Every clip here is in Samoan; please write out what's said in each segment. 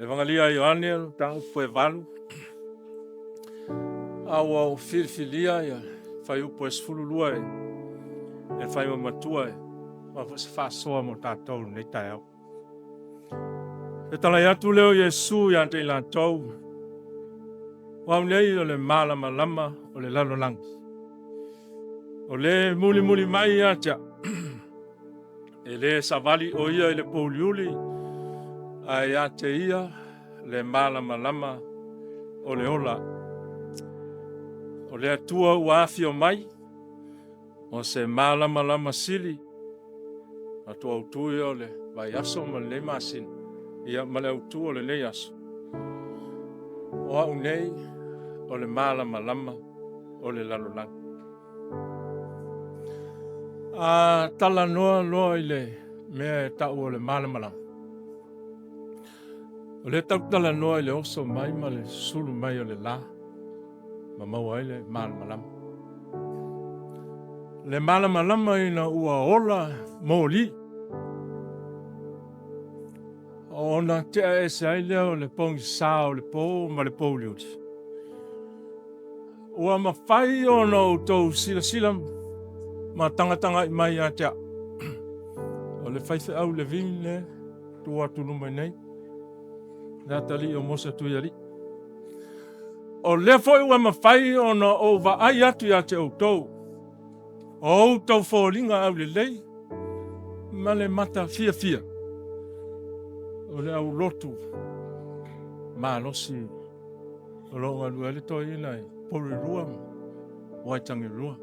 Evagalia a Ioane o le mataupu e 8, a ua ou filifilia ia fuaiupu e 12 e fai ma matua e aua foi se faasoa mo tatou i lenei taeao. Fetalai atu lea o Iesu ia te i latou, o au nei o le malamalama o le lalolagi. O le mulimuli mai ia te au, e le savali o ia i le pouliuli, ae ia te ia le malamalama o le ola. O le Atua ua afio mai, o se malamalama sili, atu autu ia o le vaiaso ma lenei masina, ia ma le autu o lenei aso. O au nei o le malamalama o le lalolagi. A talanoa loa i le mea e tau o le malamalama, o lea tatou te talanoa i le oso mai ma le sulu mai o le la ma maua ai le malamalama. Le malamalama ina ua ola moli, ona tea ese ai lea o le pogisa o le po ma le pouliuli. Ua mafai ona outou silasila ma tagatagai mai ia te au. O le faifeau Levine lea tu atu luma nei, le atalii o Mose Tuialii. O lea foi ua mafai ona ou vaai atu ia te outou, o outou foliga aulelei ma le mata fiafia o le aulotu malosi o lo o galue ai le toeaina i Porirua ma Waitangirua.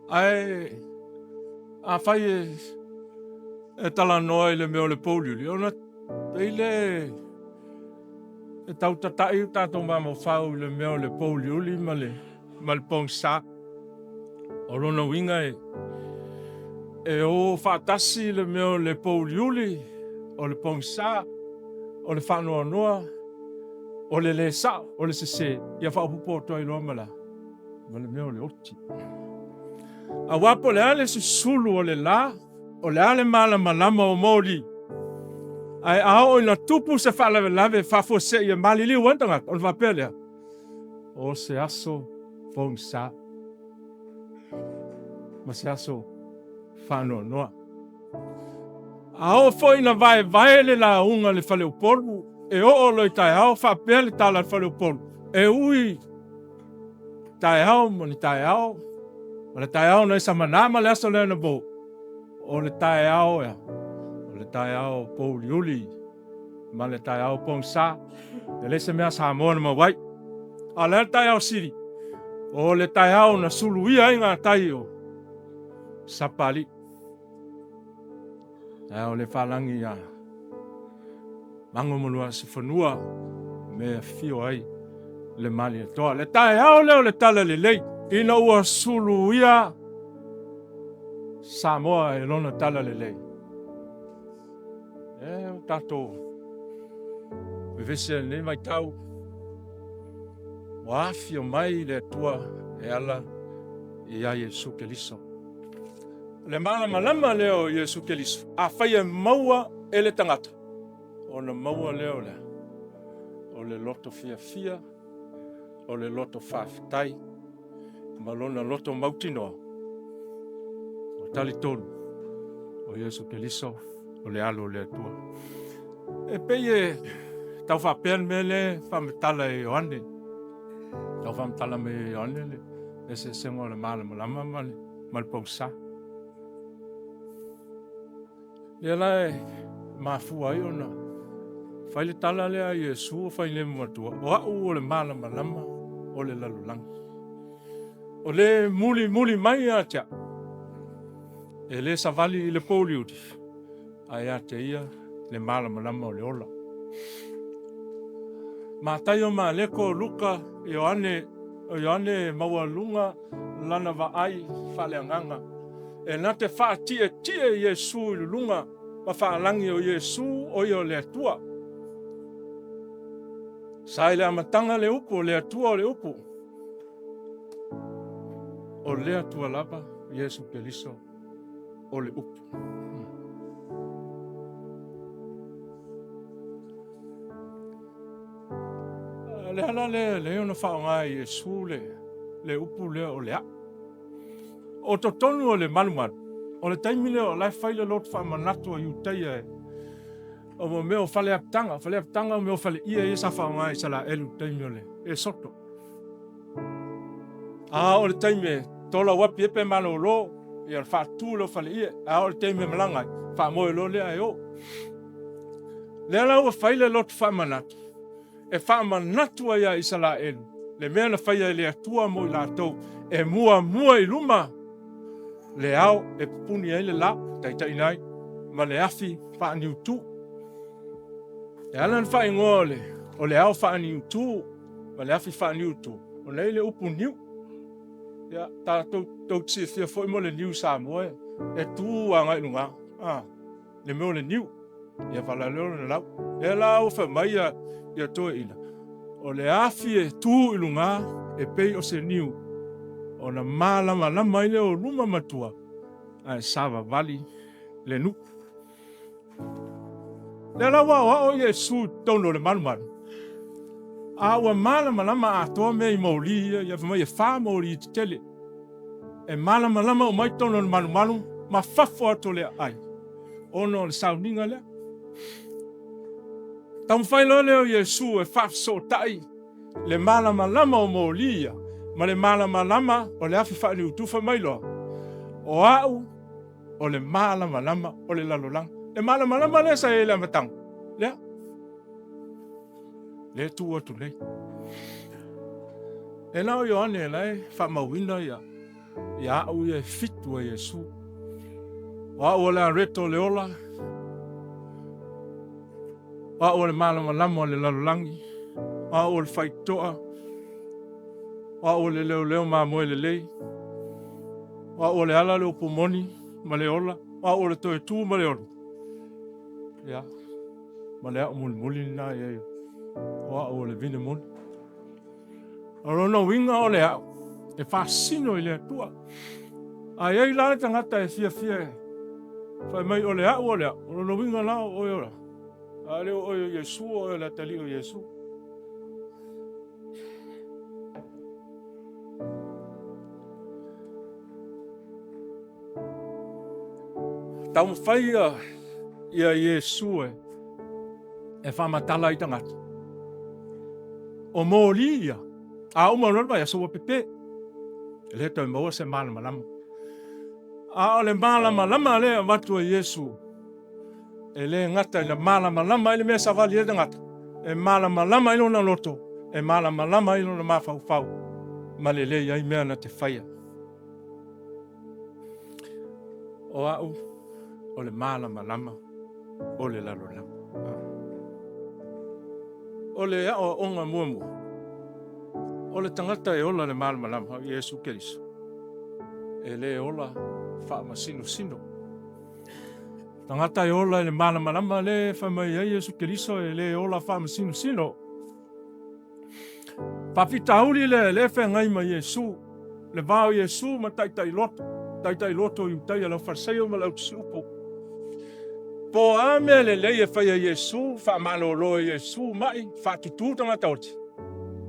Ae afai e talanoa i le mea o le pouliuli, ona pei lea e tau tata'i o tatou mafaufau i le mea o le pouliuli ma le pogisa. O lona uiga e o faatasi le mea o le pouliuli, o le pogisa, o le faanoanoa, o le le sao, o le sese, ia faaopoopo atu ai loa ma le a? Ma le mea o le oti. Aua po o le a le susulu o le la, o le a le malamalama o moli, ae a oo ina tupu se faalavelave faafuasei e maliliu ai le tagata, ona faapea lea, o se aso pogisa ma se aso faanoanoa. A oo foi ina vaevae le lauga a le faleupolu, e oo loa i taeao faapea le tala a le faleupolu, e ui taeao ma ni taeao, o le taeao na samana ma le aso le anapo, o le taeao ea, o le taeao pouliuli ma le taeao pogisa. E leai se mea a Samoa na maua ai. A o le a le taeao sili? O le taeao na suluia ai gatai o Sapalii. Taeao le faalagi ia Mago ma Luasifanua me afio ai le Malietoa. Le taeao lea o le tala lelei ina ua suluia Samoa e lona tala lelei. E o tatou vevesi ai lenei vaitau ua afio mai le Atua e ala ia Iesu Keriso. Le malamalama lea o Iesu Keriso, afai e maua e le tagata, ona maua lea o le a? O le loto fiafia, o le loto faafetai, ma lona loto mautinoa, ua talitonu o Iesu Keriso o le Alo o le Atua. E pei e tau faapea le mea lea e faamatala e Ioane, tau faamatala mai e Ioane le eseesega o le malamalama ma le ma le pogisa. Lea la e mafua ai ona fai le tala lea a Iesu o fai nei ma matua, o au o le malamalama o le lalolagi. O le mulimuli mai ia te au, e le savali i le pouliuli, ae ia te ia le malamalama o le ola. Mataio, Maleko, Luka, Ioane, o Ioane e maualuga lana vaai faaleagaga e na te faatietie Iesu i luluga ma faalagi o Iesu o ia o le Atua. Sa i le amataga le upu o le Atua o le upu. O le Atua lava, Iesu Keriso. o le upu. O le ala lea e ala ai ona faaaoga e Iesu le upu lea o le au. O totonu o le malumalu, o le taimi lea o la e fai le loto faamanatu a Iutaia o mea o fale apitaga. O fale apitaga o mea o faleie ia sa faaaoga e Isaraelu i le taimi o le Esoto. A oo i le taimi e tolauapi ai pe malolo, ia ona faatutu lea o faleie. A oo i le taimi e malaga ai, faamoe loa lea ae o. O lea la ua fai le loto faamanatu, e faamanatu ai ia Isaraelu le mea na faia e le Atua mo i latou, e muamua i luma le ao e pupuni ai le la, taitaiina ai, ma le afi faaniutu. E ala ona faaigoa o le ao faaniutu ma le afi faaniutu, ona e i ai le upu niu. Ia, tatou te silafia foi mo le niu Samoa e tu agai i luga, le mea o le niu, ia valaaulia lona lau. O lea la ua fai mai ia toeaiina, o le afi e tu i luga e pei o se niu, ona malamalama ai lea o luma ma tua, ae savavali le nuu. O lea la ua aoao Iesu i totonu o le malumalu, a ua malamalama atoa mea i moli ia, fai mai e fa moli tetele, e malamalama uma ai totonu o le malumalu ma fafo atu o le aai, ona o le sauniga lea. Taumafai loa lea o Iesu e faafesootai le malamalama o moli ia ma le malamalama o le afi faaniutu, fai mai loa, o au o le malamalama o le lalolagi. Le malamalama lea sa i ai i le amataga, lea, lea e tu atu nei. E na o Ioane o la e faamauina ia au ia e fitu a Iesu. O au o le areto o le ola, o au o le malamalama o le lalolagi, o au o le faitotoa, o au o le leoleo mamoe lelei, o au o le ala, le upu moni ma le ola, o au o le toe tu ma le ola. Ia, ma le au mulimuli lena e i ai, o au o le vine moni. O lona uiga o le au e faasino i le Atua. A i ai la le tagata e fiafia e fai mai o le au o le au, o lona uiga la o oe o le a le o oe o Iesu, o oe o le atalii o Iesu. Taumafai ia Iesu e faamatala ai tagata. O moli ia, a uma loa le vaiaso ua pepe. E le toe maua se malamalama. A o le malamalama lea e avatu e Iesu, e le gata ina malamalama ai le mea e savali ai le tagata, e malamalama ai lona loto, e malamalama ai lona mafaufau, ma lelei ai mea na te faia. O au o le malamalama o le lalolagi. O le aoaoga muamua, o le tagata e ola i le malamalama o Iesu Keriso, e le ola faamasinosino. Tagata e ola i le malamalama lea e fai mai ai Iesu Keriso e le ola faamasinosino. Faafitauli lea lea e feagai ma Iesu, le va o Iesu ma taitai loto, taitai loto o Iutaia, le aufalesaio ma le autusiupu. Po o a mea lelei e fai e Iesu, faamalolo e Iesu mai, faatutu tagata oti,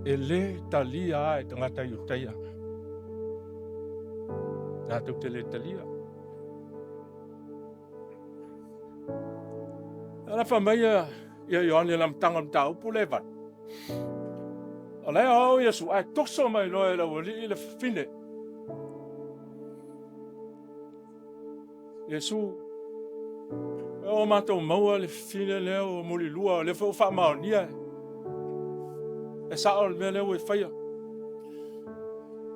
e le talia lava e tagata Iutaia. Latou te le talia. Ala fai mai ia Ioane i le amataga o le mataupu lea e 8. O la e aoao Iesu, ae toso mai loa e le aualii le fafine. Iesu, ua matou maua le fafine lea ua mulilua, o lea foi ua faamaonia e sao le mea lea ua e faia.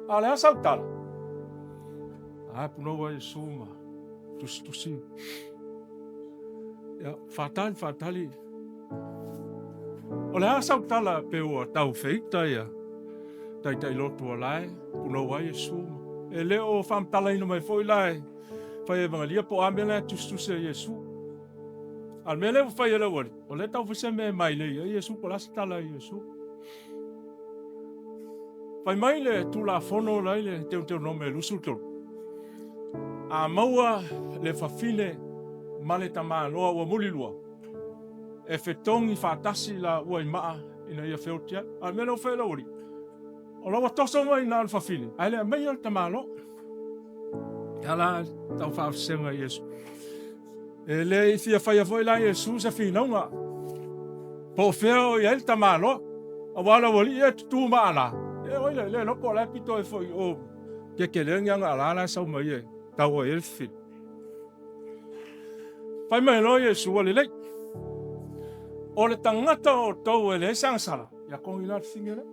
A o le a sau tala? A punou a Iesu ma tusitusi. Ia, faatali, faatali. O le a sau tala pe ua tau feita ia taitai lotu o la e punou ai Iesu. E le o faamatalaina mai foi la e fai evangelia po o a mea la e tusitusi ai Iesu. A o le mea lea ua fai e le aualii, o lea e tau fai se mea e mailei ai Iesu po o le a se tala a Iesu. Fai mai le Tulafono la i le Teuteronome 23. A maua le fafine ma le tamaloa ua mulilua, e fetogi faatasi laua i maa ina ia feoti ai. A o le mea lea ua fai e le aualii, o la ua toso mai i ina le fafine, ae le aumaia le tamaloa. Ia la tau faavasega i Iesu. E le i fia faia foi la Iesu se finauga po o fea o i ai le tamaloa, aua o le aualii ia e tutu ma ala, e oi le le iloa po o la e pito ifo i o tetele ni ana ala la e sau mai ai e tau ai le fafine. Fai mai loa Iesu, ua lelei. O le tagata o outou e leai se agasala, ia togi la le fafine lea.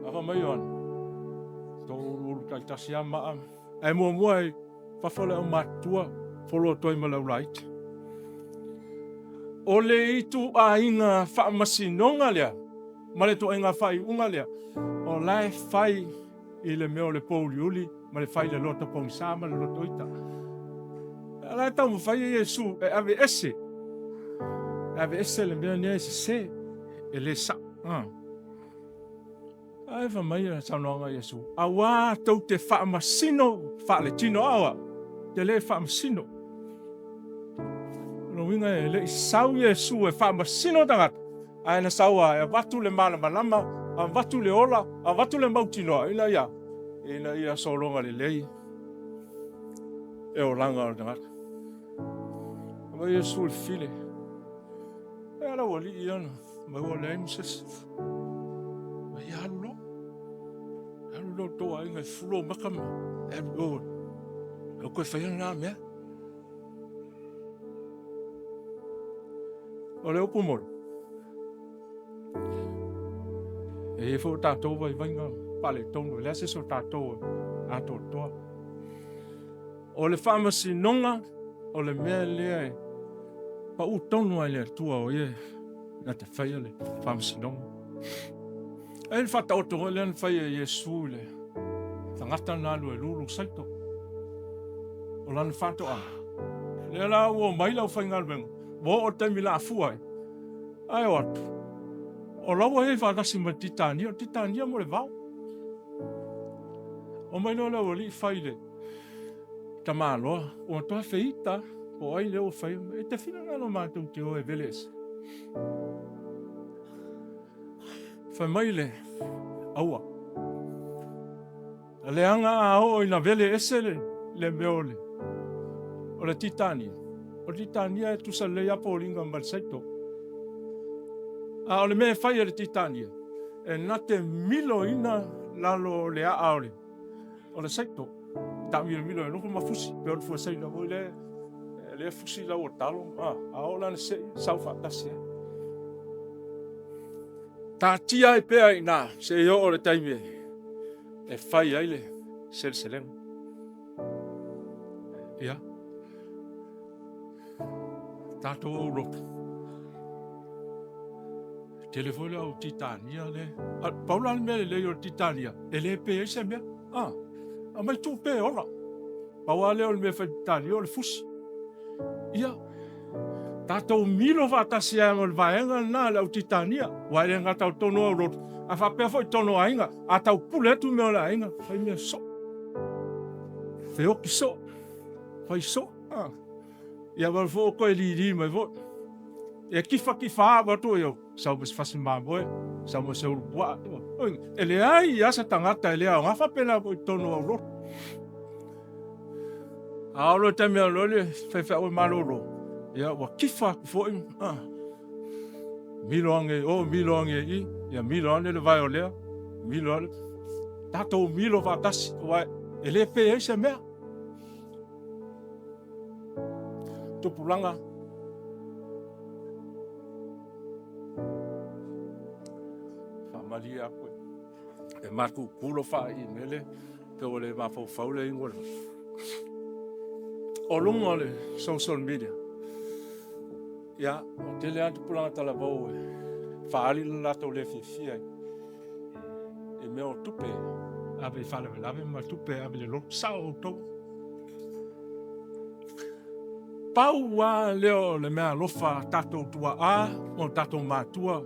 Ae fai mai Ioane, tou uluulu taitasi lava maa. Ae muamua i fafo le aumatutua, follow atu ai ma le aulaiti. O le ituaiga faamasinoga lea ma le ituaiga faaiuga lea, o la e fai i le mea o le pouliuli ma le fai i le loto pogisa ma le loto ita. O la e taumafai Iesu e aveese, e aveese le mea lea e sese, e le sao. Ae fai mai le saunoaga a Iesu, aua tou te faamasino faaletino, a o au, ou te le faamasino. O lona uiga e le i sau Iesu e faamasino tagata, ae na sau lava e avatu le malamalama, avatu le ola, avatu le mautinoa ina ia, ina ia sologa lelei le olaga o le tagata. Fai mai Iesu i le fafine, e le aualii ia na fai mai ua leai ma se isi. Ia alu loa, alu loa i tou aiga e fufulu ou mata ma e alu i o, aua le toe faia lena mea. O le upu moni, e i ai foi o tatou vaivaiga faaletonu, e leai se isi o tatou e atoatoa. O le faamasinoga o le mea lea e pau tonu lava i le Atua o Ia na te faia le faamasinoga. E i ai le faataotoga lea na fai e Iesu i le tagata na alu e lulu saito. O lana faatoaga, lea la ua omai le aufaigaluega, ua oo i le taimi o le a fua ai, ae o atu, o la ua i ai faatasi ma le titania, o le titania mo le vao. Omai loa le aualii fai i le tamaloa, ua matua feita lava, po o ai lea ua faia. E te finagalo matou te o e vele ese? Fai mai le, aua. Leaga a oo ina vele ese le mea o le titania, o le titania e tutusa lelei lava foliga ma le saito. A o le mea e fai e le titania, e na te miloina lalo o le aa o le saito. Taamilomilo e nofo ma fusi, pei o le fuesaina foi lea, lea e fusi lau o talo, a oo la ina sei, sau faatasi ai. Taatia ai pea i ina seia oo i le taimi e fai ai le seleselega. Ia, tatou aulotu, e tele foi le au titania lea. Pau la le mea lelei o le titania, e le pe ai se mea. Ah, aumai tuu pea e ola. Pau lava lea o le mea e fai i le titania o le fusi. Ia, tatou milo faatasi ai ma le vaega lena a le au titania, aua e le gata o totonu o aulotu, ae faapea foi i totonu o aiga. A taupule atu mea o le aiga, fai mea soo, feoti soo, fai soo. Ah. Ia ma foi toe lili mai foi. E kifa kifa atu atu i sau ma se fasi mamoe, sau ma se ulu puaa. E leai lava se tagata e le aoga faapena foi i totonu o aulotu. A oo loa i le taimi e alu ai le faifeau e malolo, ia ua kifa atu foi, ah, milo ane i o, milo ane i i, ia milo ane le vae o lea, milo ane. Tatou milo faatasi, aua e le pe ai se mea. Tupulaga, faamalie atu e matutu lou faai'i i le mea lea, pei ua le mafaufau le inu a le O luga o le social media, ia, ua tele lava tupulaga talavou e faaali lo latou le fiafia i mea o tupe e ave i faalavelave ma tupe e ave i le lotu. Sao outou. Pau lava lea o le meaalofa a tatou tuaa ma o tatou matua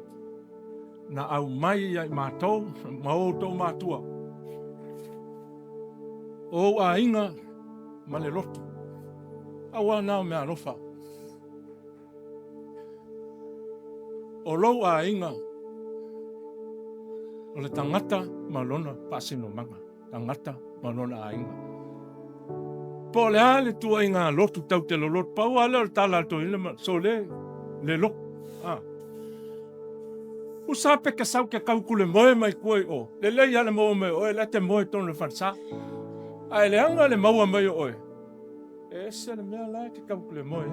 na aumai ia i matou ma outou matua. O ou aiga ma le lotu, aua na o meaalofa. O lou aiga, o le tagata ma lona faasinomaga, tagata ma lona aiga. Po o le a le tuuaiga lotu tatou te lolotu, pau lava lea o le tala a le toeaina, sole, le lotu. Tusa lava pe te sau e te tautulemoe mai tua i o, lelei lava le maua mai o oe o la e te moe i totonu o le falesa. Ae leaga le maua mai o oe, e ese le mea la e te tautulemoe ai.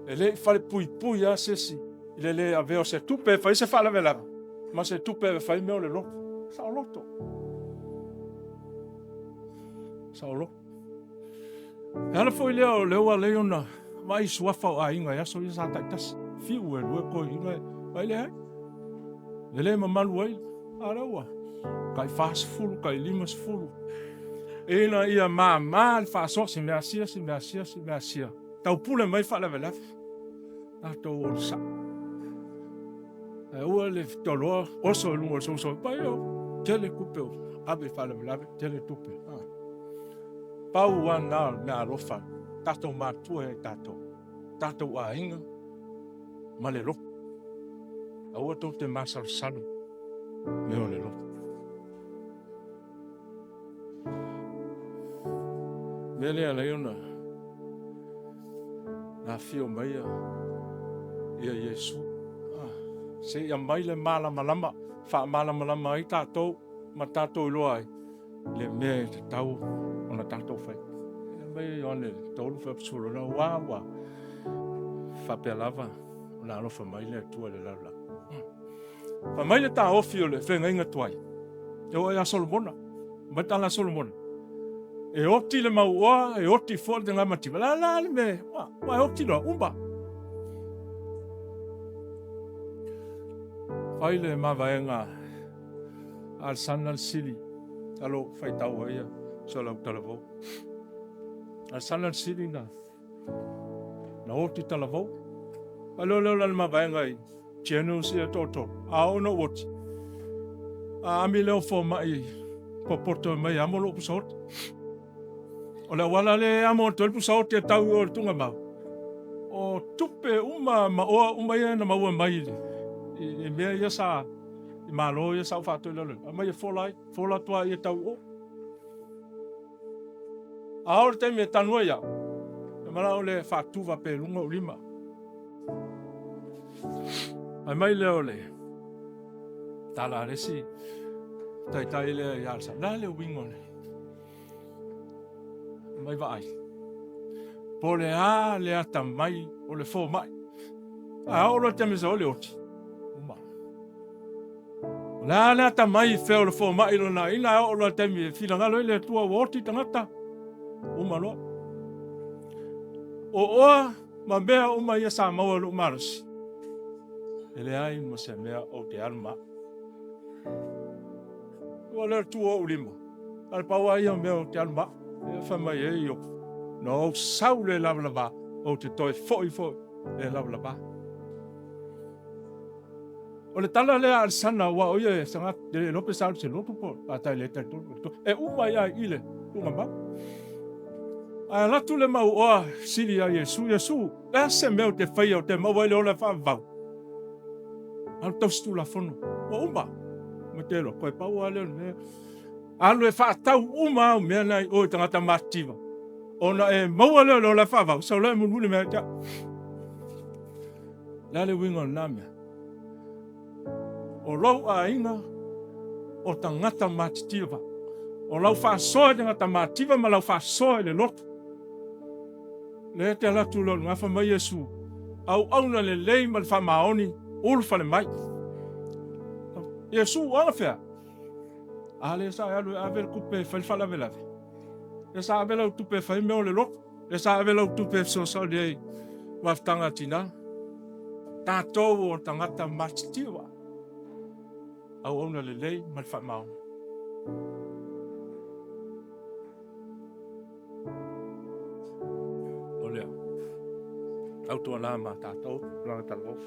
E le i falepuipui lava se isi i le le avea o se tupe e fai ai se faalavelave ma se tupe e ave e fai ai mea o le lotu. Saoloto, saoloto. O le ala foi lea o lea ua ala ai ona vaai i suafa o aiga i aso ia sa taitasi, fiu e alu toeaiina, e leai, e le mamalu ai, a o lea ua tai 40, tai 50, ina ia mama le faasoa, si mea sia, si mea sia, si mea sia, taupule mai faalavelave, tatou onosai. Ae aua le toloa oso i luga o le social media, tele tupe ave i faalavelave, tele tupe. Pau lava lena o le meaalofa a tatou matua ia i tatou, tatou aiga ma le lotu. Aua tou te masalosalo i mea o le lotu. O le mea lea e ala ai ona afio mai Iesu, se i aumai le malamalama, faamalamalama ai tatou ma tatou iloa ai le mea e tatau ona tatou faia. Fai mai Ioane 3:16, aua ua faapea lava ona alofa mai le Atua i le lalolagi. Fai mai le taofi o le feagaiga tuai, e oo lava ia Solomona. Fai mai le tala a Solomona, e oti le mauoa, e oti foi le taugamativa. O le a la le mea, aua e oti loa, uma. Fai le mavaega a Alesana le Sili, masalo ua faitau ai si au talavou. Alesana le Sili na oti talavou. Fai loa lea o lana mavaega i generals ia e toatolu, a oo ina ou oti, a ami lea o fomai popoto mai e amo lou pusaoti. O le auala lea e amo atu ai le pusaoti e tau i o i le tuugamau, o tupe uma ma oa uma ia na maua mai i mea ia sa, i malo ia sa ou faatau i lalo, aumai e fola ai, fola atu lava i i e tau i o. A oo i le taimi e tanu ai au, e manao lea e faatuva pea i luga ou lima. Fai mai lea o le tala a le isi taitai lea ia Alesana, o le a le uiga o le mai vaai? Po o le a le atamai o le fomai. A oo loa i le taimi e sau ai le oti, uma. O le a le atamai i fea o le fomai i lona aiga, ae oo loa i le taimi e finagalo ai le Atua ua oti le tagata, uma loa. O oa ma mea uma ia sa maua i lou malosi, e leai ma se mea ou te alu ma au. Ua lea le tu o ou lima, na o le pau lava ia o mea ou te alu ma au. Lea fai mai ai Iopo, na ou sau le lavalava, ou te toe foi foi le lavalava. O le tala lea a Alesana, aua o ia e saga e le iloa pe sa alu i se lotu po o fatai le talitonu. E uma ai lava i i le tuugamau. Ae alu atu le mauoa sili ia Iesu, Iesu, o le a se mea ou te faia ou te maua ai le ola e faavavau? Alu tausi tulafono, ua uma. Ma te iloa, toe pau lava lea o le mea. Alu e faatau uma au mea na i o i tagata matitiva, ona e maua lea o le ola e faavavau, sau loa e mulimuli mai ia te au. O le a le uiga o lena mea? O lou aiga o tagata matitiva. O lau faasoa i tagata matitiva ma lau faasoa i le lotu. Lea e te alu atu loa i luga, fai mai Iesu, auauna lelei ma le faamaoni, ulufale mai. Iesu, o anafea? A lea sa e alu e ave le tupe e fai le faalavelave. Lea sa ave lau tupe e fai mea o le lotu. Lea sa ave lau tupe e fesoasoani ai i mafutaga a tina. Tatou o tagata matitiva, auauna lelei ma le faamaoni. O lea, tautuana ma tatou tupulaga talavou.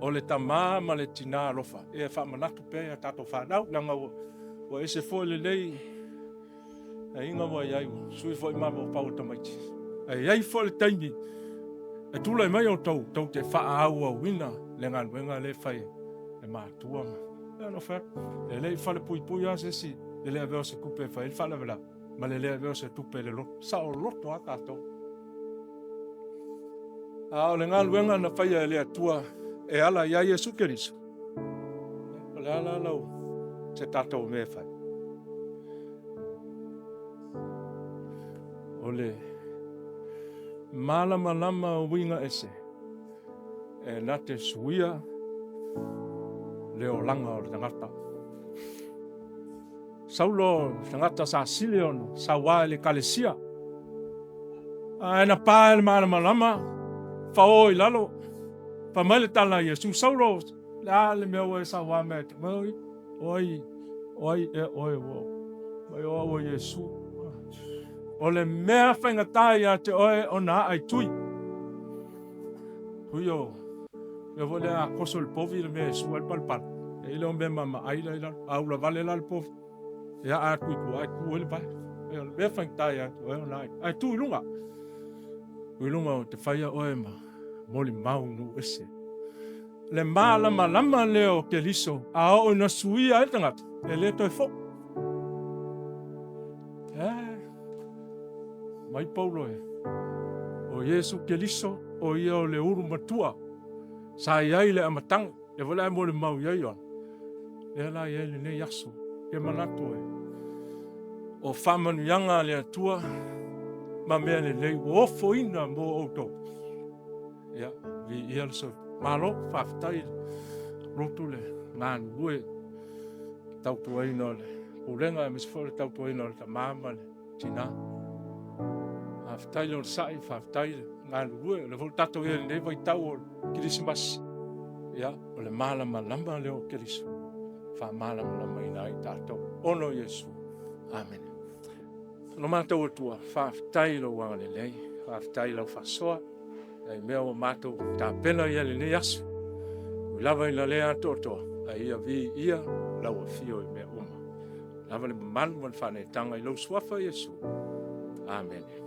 O le tama ma le tina alofa, ia e faamanatu pea i a tatou fanau, leaga ua ese foi lenei aiga ua i ai, ua sui foi mafaufau o tamaiti. Ae i ai foi le taimi e tulai mai outou tou te faaauauina le galuega lea e fai e matua ma… E pei ona ou fai atu, e le i falepuipui lava se isi i le le avea o se tupe e fai ai le faalavelave ma le le avea o se tupe i le lotu. E saoloto lava tatou. A o le galuega na faia e le Atua e ala ia Iesu Keriso, o le a la se tatou mea e fai? O le malamalama o uiga ese e na te suia le olaga o le tagata. Saulo o le tagata sa sili ona saua i le ekalesia, ae na pa i le malamalama fao i lalo. Fai mai le tala a Iesu, “Saulo, o le a le mea ua e saua mai ai?” Fai mai, “O ai ea oe?” Fai mai, “O au o Iesu.” O le mea faigata ia te oe ona aa i tui. Tui o le mea foi lea a toso i le povi le mea e sua ai le palapala, e i ai lea o mea mamaai la e i lalo. A ulavale la le povi, e aa atu i tua ae tu ai le vae. O le mea faigata ia te oe ona aa i tui, ae tu i luga. Tu i luga ou te faia oe ma molimau i nuu ese. O le malamalama lea o Keriso a oo ina suia ai le tagata, e le toe foi. Fai mai Paulo, o Iesu Keriso o Ia o le ulu matua sa i ai i le amataga, lea foi la e molimau i ai Ioane, lea la e i ai lenei aso. Ou te manatu o faamanuiaga a le Atua ma mea lelei ua ofoina mo outou, ia viia le soifua. Malo faafetai i le lotu le galulue i le tautuaina o le pulega aemaise foi o le tautuaina o le tama ma le tina. Faafetai le onosai, faafetai le galulue. O lea foi ua tatou i ai i lenei vaitau o le Kerisimasi, ia o le malamalama lea o Keriso e faamalamalamaina ai tatou ona o Iesu. Amene. Lo matou Atua, faafetai i lou agalelei, faafetai i lau faasoa i mea ua matou tapena i ai i lenei aso. E ui lava ina le atoatoa, ae ia viia lau afio i mea uma. Ua lava le mamalu ma le faaneetaga i lou Suafa Iesu. Amene.